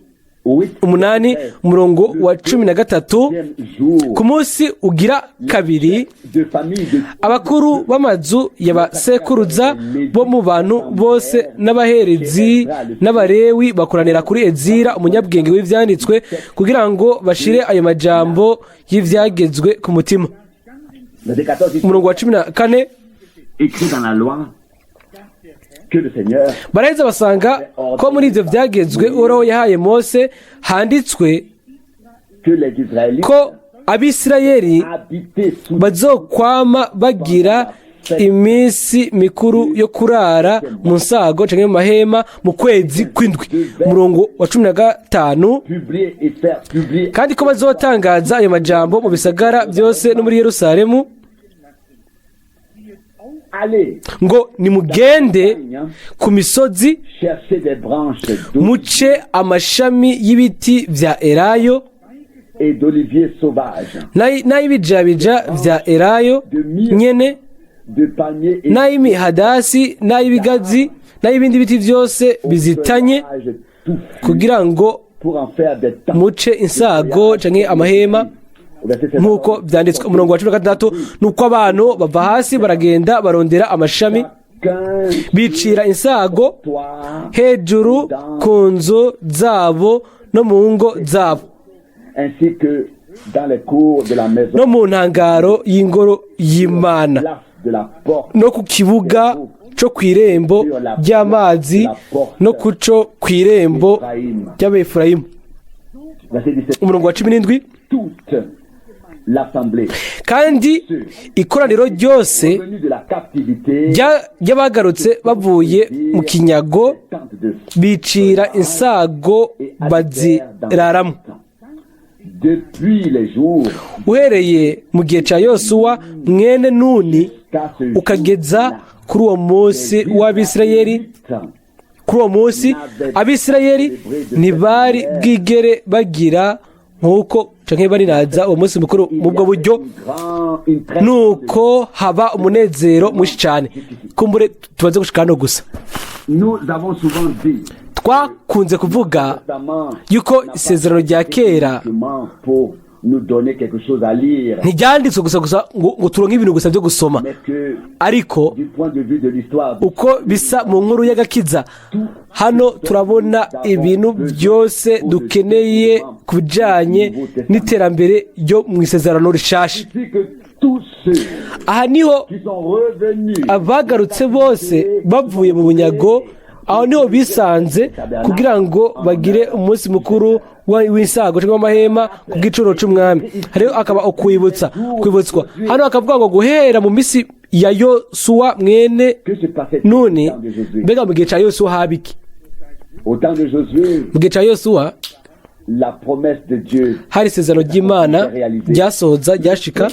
8, umurongo wa 13: jour Ku munsi ugira kabiri, de famille de abakuru b'amazu ya ba sekuruza bo mu bantu bose n'abaherezi n'Abarewi bakoranira kuri Ezira umunyabwenge w'ivyanditswe, kugira ngo bashire ayo majambo y'ivyagezwe ku mutima. Verset 14 ici, Umurongo wa 14: écrit dans la loi que le Seigneur Baraheza basanga ko muri ivyo vyagezwe Uhoraho yahaye Mose handitswe que les Israélites ko Abisirayeli habitaient sous bazokwama bagira iminsi mikuru yo kurara mu nsago canke mu mahema mu kwezi kw'indwi. Umurongo wa 15: publier et faire publier Kandi ko bazotangaza ayo majambo mu bisagara byose no muri Yerusalemu. Allez Ngo nimugende ku misozi, chercher des branches muce amashami y'ibiti vya elayo et d'oliviers sauvages, n'ay'ibijabija vya elayo nyene, de palmiers et n'ay'imihadasi, n'ay'ibigazi, n'ay'ibindi biti vyose bizitanye, feuillages touffus kugira ngo pour en faire des tentes. muce insago canke amahema, Au verset 7, nk'uko vyanditswe. Umurongo wa 16: nuko abantu bava hasi baragenda barondera amashami, chacun bicira insago toit hejuru ku nzu zabo no mu ngo zabo, ainsi que dans les cours de la maison, no mu ntangaro y'ingoro y'Imana, place de la porte no ku kibuga co kw'irembo ry'amazi, no ku co kw'irembo ry'Abefurayimu. Verset 17. Umurongo wa 17: Toute l'assemblée Kandi ikoraniro ryose revenue de la captivité ry'abagarutse bavuye mu kinyago tente de bicira insago et habitèrent dans baziraramo. les tentes. Depuis les jours Uhereye mu gihe cya Yosuwa mwene Nuni jusqu'à ce ukageza jour-là, kuri uwo munsi w'Abisirayeli, kuri uwo munsi Abisirayeli ntibari bwigere bagira nk'uko canke bariraza uwo munsi mukuru mu bwo buryo. Nuko haba umunezero mwinshi cyane. Kumbure tubaze gushika hano gusa. Nous avons souvent dit Twakunze kuvuga Testament yuko isezerano rya kera uniquement pour nous donner quelque chose à lire, ntiryanditswe gusa gusa ngo turonke ibintu gusa byo gusoma, mais que ariko du point de vue de l'histoire, uko bisa mu nkuru y'agakiza, hano turabona ibintu byose dukeneye ku bijyanye n'iterambere ryo mu isezerano rishasha. c'est que tous ceux Aha niho qui sont revenus abagarutse bose bavuye mu bunyago, aho niho bisanze kugira ngo bagire umunsi mukuru w'insago cyangwa w'amahema ku bw'icuro c'umwami. Hariho akaba ukwibutsa, kwibutswa hano hakavuga ngo guhera mu minsi ya Yosuwa mwene que se passait Nuni. au temps de Josué? Mbega mu gihe cya Yosuwa haba iki? Au temps de Josué, Mu gihe cya Yosuwa la promesse de Dieu hari isezerano ry'Imana ryasohoza, ryashika,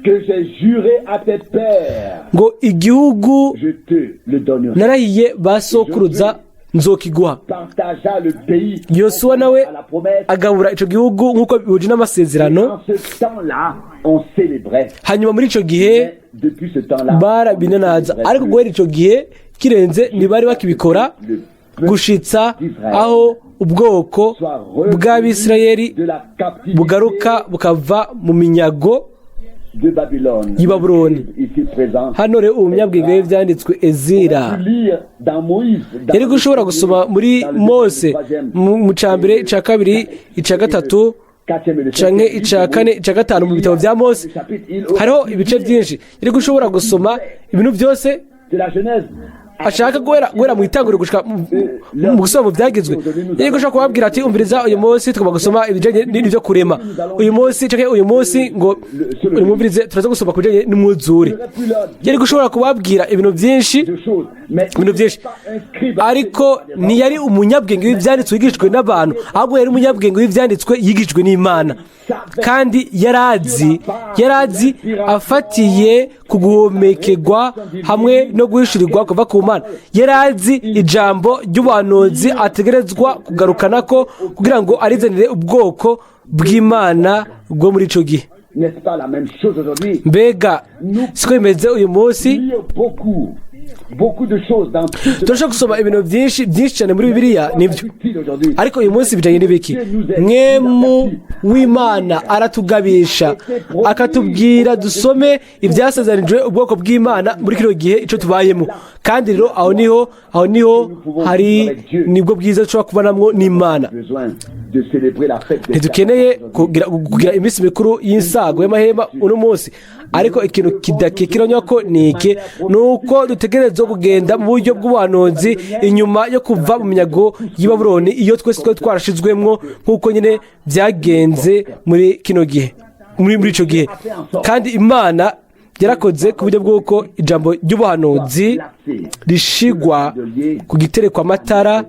que j'ai juré à tes pères, ngo igihugu je te le donnerai. narahiye ba sokuruza nzokiguha. Partagea le pays Yosuwa nawe à la promesse. agabura ico gihugu nk'uko bihuje n'amasezerano. En ce temps-là, on célébrait. Hanyuma muri ico gihe Mais depuis ce temps-là, barabinanaza, ariko guhera ico gihe kirenze ntibari bakibikora gushitsa aho ubwoko bw'Abisirayeli de la captivité bugaruka bukava mu minyago de Babylone. y'i Babuloni. Ici présent. Hano rero umunyabwenge w'ibyanditswe Ezira Pu lire dans Moïse, dans yari gushobora gusoma muri Mose mu ca mbere, ica kabiri, ica gatatu canke ica kane, ica gatanu, mu bitabo bya Mose hariho ibice byinshi, yari gushobora gusoma ibintu byose de la Genèse ashaka guhera mu itanguriro gushika mu gusoma mu byagezwe. Yari gushobora kubabwira ati: "Umviriza, uyu munsi tugomba gusoma ibijanye n'ibyo kurema, uyu munsi canke uyu munsi ngo nimwumvirize turaza gusoma ku bijanye n'umwuzure." Yari gushobora kubabwira ibintu byinshi, de choses. Mais ibintu byinshi, ariko ntiyari umunyabwenge w'ibyanditswe yigishijwe n'abantu, ahubwo yari umunyabwenge w'ibyanditswe yigishijwe n'Imana. Kandi yarazi afatiye ku guhumekerwa hamwe no guhishurirwa kuva ku Mana, yarazi ijambo ry'ubuhanuzi ategerezwa kugarukana ko kugira ngo arizanire ubwoko bw'Imana bwo muri ico gihe. N'est-ce pas la même chose aujourd'hui? Mbega siko bimeze uyu munsi? Lire beaucoup, beaucoup de choses dans toute Turashobora gusoma ibintu byinshi, byinshi cyane muri Bibiliya, nibyo, utile aujourd'hui. ariko uyu munsi bijyanye n'ibiki? Mpwemu w'Imana aratugabisha, akatubwira dusome ibyasezeranijwe ubwoko bw'Imana muri kino gihe icyo tubayemo. Kandi rero aho niho hari nibwo bwiza dushobora kubonamwo n'Imana. Besoin de célébrer la fête des Ntidukeneye kugira iminsi mikuru y'insago y'amahema uno munsi, ariko ikintu kidakekeranywa ko ni iki: ni uko dutegerezwa kugenda mu buryo bw'ubuhanuzi inyuma yo kuva mu minyago y'i Babuloni, iyo twese twari twarashizwemwo, nk'uko nyine byagenze muri kino gihe, muri ico gihe. Kandi Imana Yarakoze ku buryo bw'uko ijambo ry'ubuhanuzi rishigwa ku gitereko amatara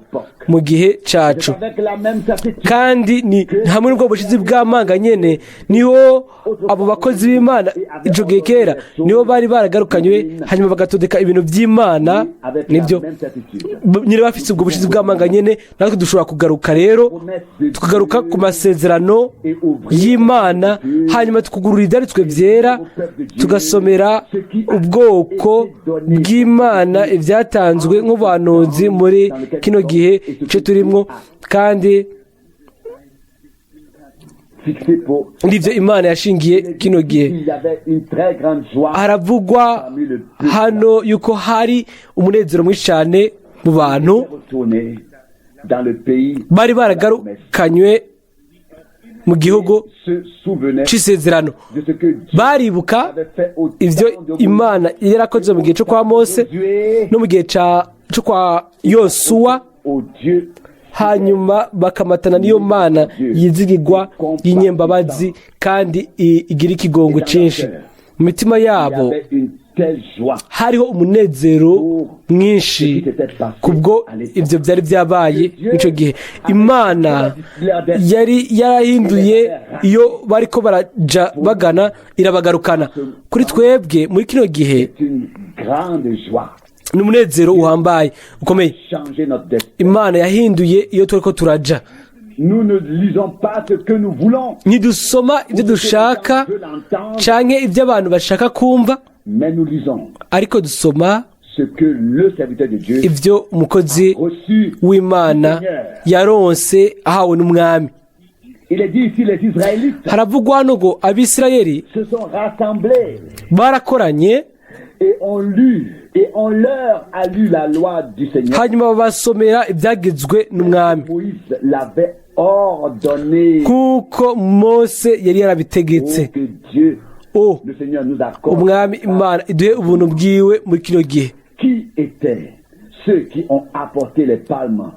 mu gihe cacu. C'est avec la même certitude Kandi ni hamwe n'ubwo bushizi bw'amanga nyene, niho abo bakozi b'Imana ico gihe kera niho bari baragarukanywe, hanyuma bagatondeka ibintu by'Imana. Avec la Nibyo même certitude. Nyine bafise ubwo bushizi bw'amanga nyene, natwe dushobora kugaruka rero, tukagaruka ku masezerano y'Imana, hanyuma tukugurura Ibyanditswe Byera, tugasomera ubwoko bw'Imana ibyatanzwe nk'ubuhanuzi muri kino gihe cyo turimo, kandi Fixé pour n'ibyo Imana yashingiye kino gihe. Il y avait une très grande joie Haravugwa hano yuko hari umunezero mwinshi cyane mu bantu retourné dans le pays bari baragarukanywe mu gihugu se souvenaient c'isezerano. de ce que Dieu Baribuka avait fait au ivyo temps de Moïse, Imana yarakoze mu gihe cyo kwa Mose Josué, no mu gihe cyo kwa Yosuwa, au Dieu hanyuma bakamatana n'iyo Mana yizigirwa, y'inyembabazi kandi igira ikigongo cyinshi. Mu mitima Il y yabo avait une telle joie hariho umunezero mwinshi kubwo ibyo byari byabaye. Icyo gihe Imana yari yarahinduye iyo bariko baraja bagana, irabagarukana. Kuri twebwe muri kino gihe C'est une grande joie. ni umunezero uhambaye, ukomeye. Changer notre destin. Imana yahinduye iyo turiko turaja. Nous ne lisons pas ce que nous voulons, Ntidusoma ibyo dushaka veut l'entendre, canke ibyo abantu bashaka kumva, mais nous lisons ariko dusoma ce que le serviteur de Dieu ibyo umukozi reçu. w'Imana yaronse ahawe n'Umwami. Il est dit ici, les Israélites Haravugwa hano ngo Abisirayeli se sont rassemblés barakoranye, et ont lu, et on leur a lu la loi du Seigneur. Hanyuma babasomera ibyagezwe n'Umwami Moïse l'avait ordonné. nk'uko Mose yari yarabitegetse. Pour que Dieu, O le Seigneur, nous accorde. Umwami Imana iduhe ubuntu bwiwe muri kino gihe. Qui étaient ceux qui ont apporté les palmes?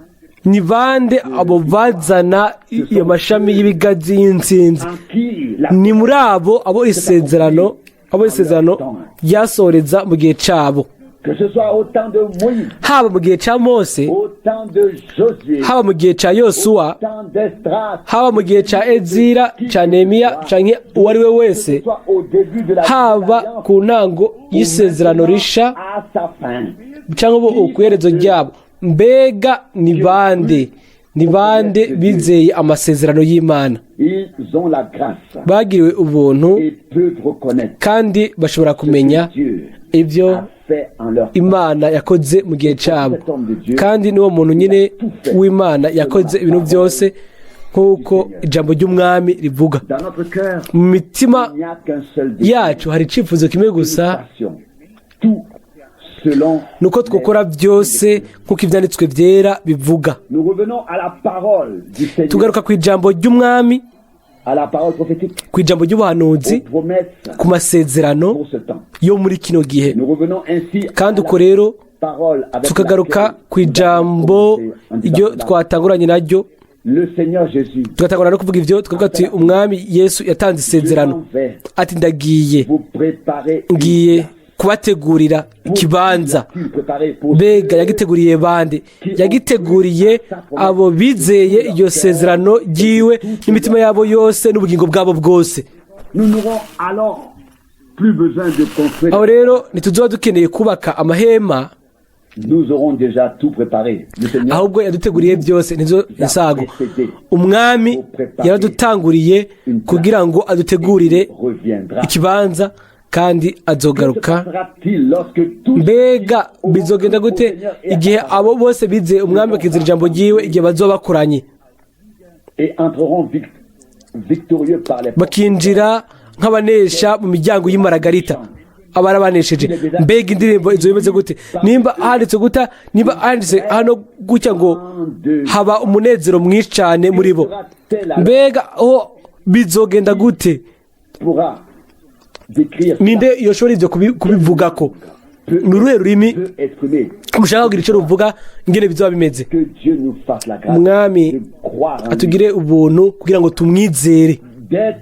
Ni bande abo bazana iyo mashami y'ibigazi y'intsinzi? En qui la Ni muri abo isezerano ryasoreza mu gihe cyabo, Que ce soit au temps de Moïse, haba mu gihe cya Mose, au temps de Josué, haba mu gihe cya Yosuwa, au temps d'Esdras, haba mu gihe cya Ezira, cya Nehemiya, canke uwo ari we wese, soit au début de la haba nouvelle ku ntango y'isezerano risha à sa fin. cyangwa ubu ku iherezo ryabo. Mbega ni bande bizeye amasezerano y'Imana? Ils ont la grâce Bagiriwe ubuntu et peuvent reconnaître kandi bashobora kumenya que Dieu ibyo a fait en leur Imana yakoze mu gihe cyabo. Kandi n'uwo muntu nyine w'Imana yakoze ibintu byose nk'uko ijambo ry'Umwami rivuga. Dans notre cœur, Mu mitima il n'y a qu'un seul désir. yacu hari icyifuzo kimwe gusa, Tout selon ni uko twakora byose nk'uko Ibyanditswe Byera bivuga. Nous revenons à la parole du Seigneur, Tugaruka ku ijambo ry'Umwami, à la parole prophétique, ku ijambo ry'ubuhanuzi, aux promesses ku masezerano pour ce temps. yo muri kino gihe. Nous revenons ainsi à Kandi uko la rero parole avec tukagaruka laquelle ku ijambo iryo twatanguranye naryo. Le Seigneur Jésus Tugatangura no kuvuga ibyo, tukavuga tuti: Umwami Yesu yatanze isezerano ati: "Ndagiye, vous préparez une ngiye kubategurira ikibanza." place préparée pour Mbega yagiteguriye bande? Yagiteguriye abo bizeye iryo sezerano ryiwe n'imitima yabo yose n'ubugingo bwabo bwose. Nous n'aurons alors plus besoin de construire. Aho rero ntituzoba dukeneye kubaka amahema. Nous aurons déjà tout préparé. Le Seigneur Ahubwo yaduteguriye byose, nizo insago. Umwami yaradutanguriye kugira ngo adutegurire reviendra. ikibanza, kandi azogaruka. Sera-t-il lorsque tous Mbega bizogenda gute igihe abo bose bizeye Umwami, bakizera ijambo ryiwe, igihe bazoba bakoranye et entreront victorieux par les portes? bakinjira nk'abanesha mu miryango y'imaragarita, abarabanesheje? Mbega indirimbo izo bimeze gute? Nimba handitse guta, nimba handitse hano gutya ngo haba umunezero mwinshi cyane muri bo, mbega aho bizogenda gute? Pourra décrire Ninde yoshobora ibyo kubivugako? Ni uruhe rurimi peut exprimer mushaka kugira icyo ruvuga ingene bizoba bimeze? que Dieu nous fasse la grâce Umwami de croire en lui, atugire ubuntu kugira ngo tumwizere, d'être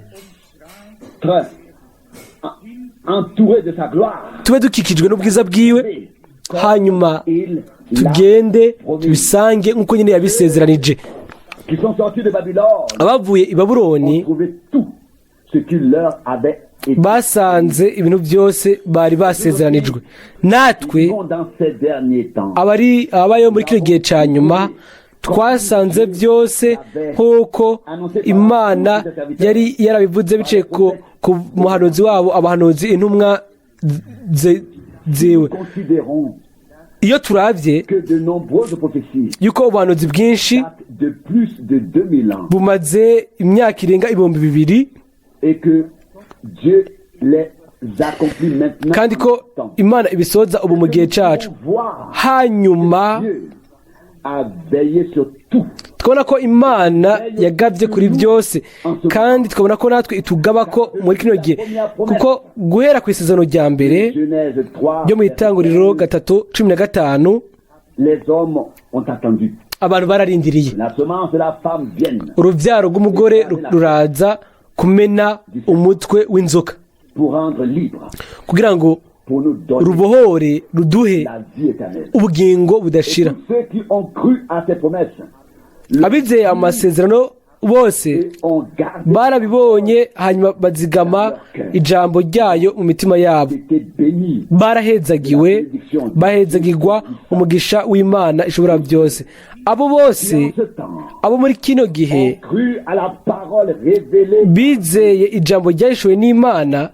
entourés de sa gloire. Tube dukikijwe n'ubwiza bwiwe, hanyuma Il l'a tugende promis. tubisange nk'uko nyine yabisezeranije. Qui sont sortis de Babylone Abavuye i Babuloni ont trouvé tout ce qui leur avait été. basanze ibintu byose bari basezeranijwe. Natwe Vivons dans ces derniers temps. abari abayeho muri kino gihe cya nyuma twasanze byose nk'uko Imana yari yarabivuze biciye ku muhanuzi wabo, abahanuzi, intumwa ziwe. Considérons Iyo turabye que de nombreuses prophéties yuko ubuhanuzi bwinshi datent de plus de 2000 ans bumaze imyaka irenga 2000 et que Dieu les accomplit maintenant. kandi ko Temps. Imana ibisohoza ubu mu gihe cyacu. Voir Hanyuma Dieu a veillé sur tout. tukabona ko Imana yagabye kuri byose, kandi tukabona ko natwe itugaba ko muri kino gihe, kuko guhera ku isezerano rya mbere Genèse 3, ryo mu Itanguriro 3:15, les hommes ont attendu. abantu bararindiriye. La semence de la femme vienne Urubyaro rw'umugore ruraza kumena umutwe w'inzoka pour rendre libre, kugira ngo pour nous donner rubohore, ruduhe la vie éternelle. ubugingo budashira. Tous ceux qui ont cru à ces promesses Abizeye amasezerano bose et ont gardé barabibonye, hanyuma bazigama ijambo ryayo mu mitima yabo. été bénis. Barahezagiwe, bahezagirwa umugisha w'Imana ishobora byose, abo bose Dans ce temps, abo muri kino gihe ont cru à la parole révélée, bizeye ijambo ryahishuwe n'Imana,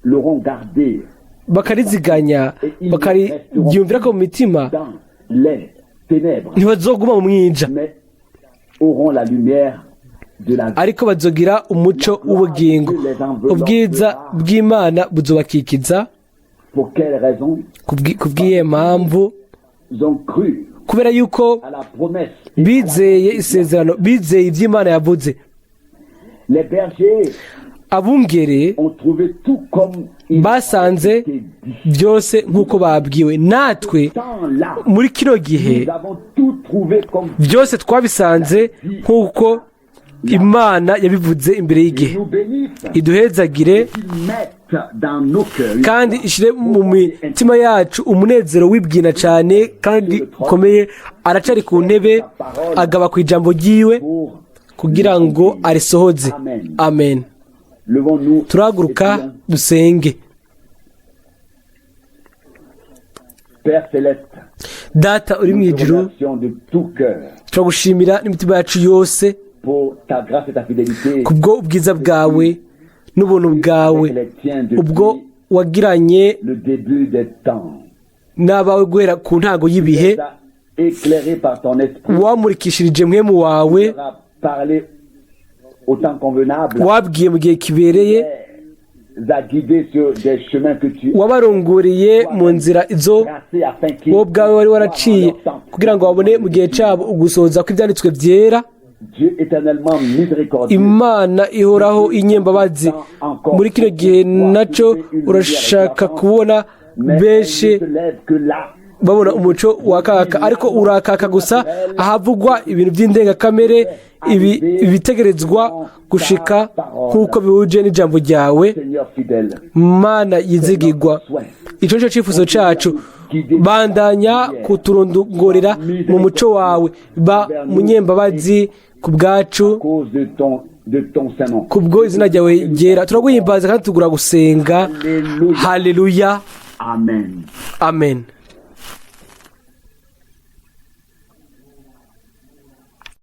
l'auront gardé bakariziganya, bakaryumvira ko mu mitima, dans les ténèbres, ntibazoguma mu mwija, mais auront la lumière de la vie. ariko bazogira umuco w'ubugingo. Ubwiza bw'Imana buzobakikiza. Pour quelle raison? Kubw'iyo mpamvu? Ils ont cru Kubera yuko à la promesse. bizeye isezerano, bizeye iby'Imana yavuze. Les bergers Abungere ont trouvé tout comme il basanze était dit. byose nk'uko babwiwe. Natwe Temps-là, muri kino gihe nous avons tout trouvé comme byose twabisanze nk'uko Imana yabivuze imbere y'igihe. nous bénisse. Iduhezagire Qu'il mette dans nos cœurs kandi ishyire mu mitima yacu umunezero wibwina cyane kandi ukomeye. Aracari ku ntebe, agaba ku ijambo ryiwe pour kugira ngo arisohoze. Amen. Levons-nous. Turahaguruka et prions. dusenge. Père céleste, Data uri mu nous te ijuru, remercions de tout cœur turagushimira n'imitima yacu yose pour ta grâce et ta fidélité kubwo ubwiza bwawe n'ubuntu bwawe avec les tiens ubwo depuis wagiranye le début des temps. n'abawe guhera ku ntango y'ibihe. Tu as éclairé par ton esprit, Wamurikishirije mpwemu wawe, tu leur as parlé au temps convenable, wabwiye mu gihe kibereye, les a guidés sur des chemins que tu wabarongoreye mu nzira izo tracés afin qu'ils wowe ubwawe wari waraciye voient en leur temps. kugira ngo babone mu gihe cyabo ugusohoza kw'ibyanditswe byera. Dieu éternellement miséricordieux, Imana ihoraho inyembabazi, muri kino gihe nacyo urashaka kubona mais benshi elle ne se lève que là babona umuco wakaka, ariko urakaka gusa ahavugwa ibintu by'indengakamere, ibi ibitegerezwa gushika nk'uko bihuje n'ijambo ryawe. Seigneur fidèle, Mana yizigirwa, icyo nicyo cyifuzo cyacu. Bandanya kuturondogorera mu muco wawe, ba munyembabazi ku bwacu à cause de ton saint nom. kubwo izina ryawe ryera. Turaguhimbaza kandi tugura gusenga. Haleluya. Amen. Amen.